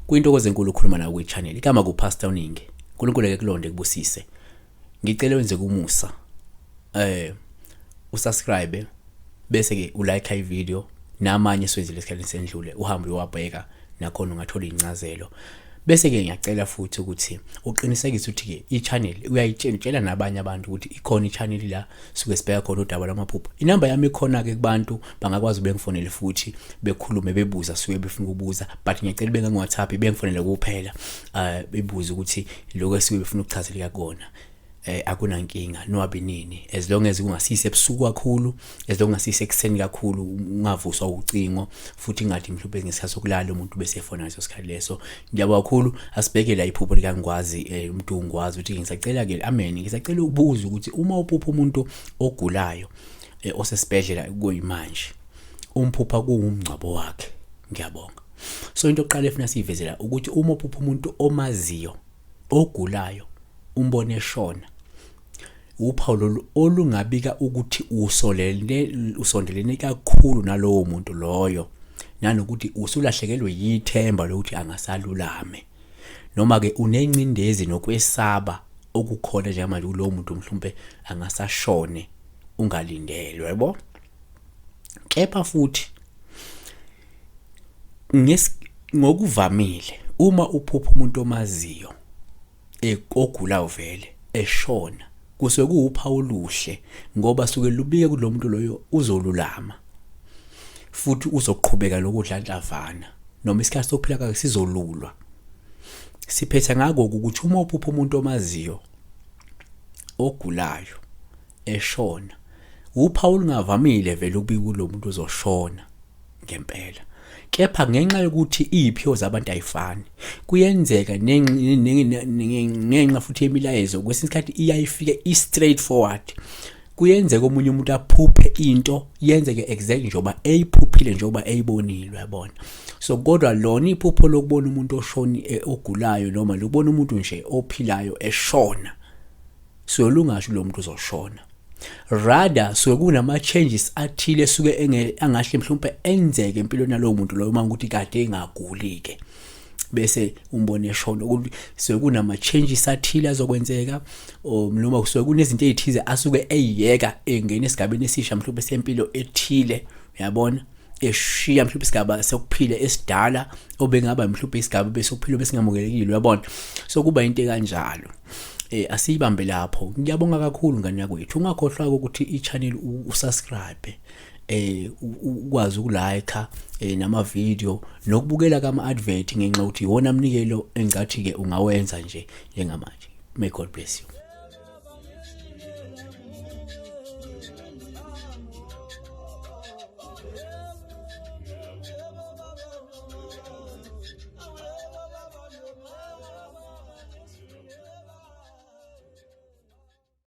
Kuyintokozo enkulu ukukhuluma nawe kwi-channel. Igama kuPastor Uningi. uNkulunkulu eke kulonde kubusise. Ngicela wenze kumusa. Usubscribe bese ke ulike i-video namanye eswenzile esikhathini sendlule, uhambe uyowabheka nakhona ungathola incazelo. Bese ke ngiyacela futhi ukuthi uqinisekise ukuthi ke i-channel uyayitshela nabanye abantu ukuthi ikhona i-channel la suke sibheka khona udaba lwamaphupho. Inamba yami ikhona ke kubantu bangakwazi bengifonele futhi bekhulume, bebuza suke befuna ukubuza, but ngiyacela bengangi-WhatsApp, bengifonele kuphela, bebuze ukuthi lokho esuke befuna ukuchazeleka kona. Akunankinga nowabinini, as long as kungasise ebusuku kakhulu, as long as ekuseni kakhulu, ungavuswa ucingo futhi ingathi mhlawumbe ngesikhathi sokulala umuntu bese efona ngaleso sikhathi leso. Ngiyabonga kakhulu. Asibheke la iphupho likaNgwazi, umuntu uNgwazi uthi ngisacela ke, amen, ngisacela ukubuza ukuthi uma uphupha umuntu ogulayo osesibhedlela kuyimanje, umphupha kuwumngcwabo wakhe. Ngiyabonga. So into yokuqala efuna siyivezela ukuthi uma uphupha umuntu omaziyo ogulayo, umbone eshona, uphawu lolu olungabika ukuthi usolele, usondelene kakhulu nalowo muntu loyo, nanokuthi usulahlekelwe yithemba lokuthi angasalulame, noma ke unencindezi nokwesaba okukhona njengamanje kulowo muntu, mhlawumbe angasashone ungalindelwe, yabo. Kepha futhi ngokuvamile uma uphupha umuntu omaziyo ogulayo vele eshona, kusuke kuwuphawu oluhle ngoba suke lubike kulo muntu loyo uzolulama futhi uzoqhubeka lokudla nhlavana, noma isikhathi sokuphila kwakhe sizolulwa. Siphetha ngakho ukuthi uma uphupha umuntu omaziyo ogulayo eshona, uphawu olungavamile vele ukubika kulo muntu uzoshona ngempela. Kepha ngenxa yokuthi iy'phiwo zabantu ayifani, kuyenzeka ngenxa futhi yemilayezo kwesinye isikhathi iyayifike i-straight forward. Kuyenzeka omunye umuntu aphuphe into yenzeke exactly njengoba eyiphuphile, njengoba eyibonile, uyabona. So kodwa lona iphupho lokubona umuntu oshoni ogulayo noma lokubona umuntu nje ophilayo eshona, so lungasho lo muntu uzoshona. Rather suke kunama changes athile esuke angahle mhlawumbe enzeke empilweni yalowo muntu loyo, uma ukuthi kade engaguli ke bese umbone eshona, ukuthi suke kunama changes athile azokwenzeka, or noma kusuke kunezinto ezithize asuke eyiyeka, engena esigabeni esisha mhlawumbe sempilo ethile, uyabona, eshiya mhlawumbe isigaba sokuphila esidala obengaba mhlawumbe isigaba besokuphila besingamukelekile, uyabona. So kuba into kanjalo. Asiyibambe lapho. Ngiyabonga kakhulu ngane yakwethu. Ungakhohlwa ukuthi i-channel usubscribe, ukwazi ukulike nama video nokubukela kama advert, ngenxa ukuthi iwona mnikelo engathi ke ungawenza nje njengamanje. May God bless you.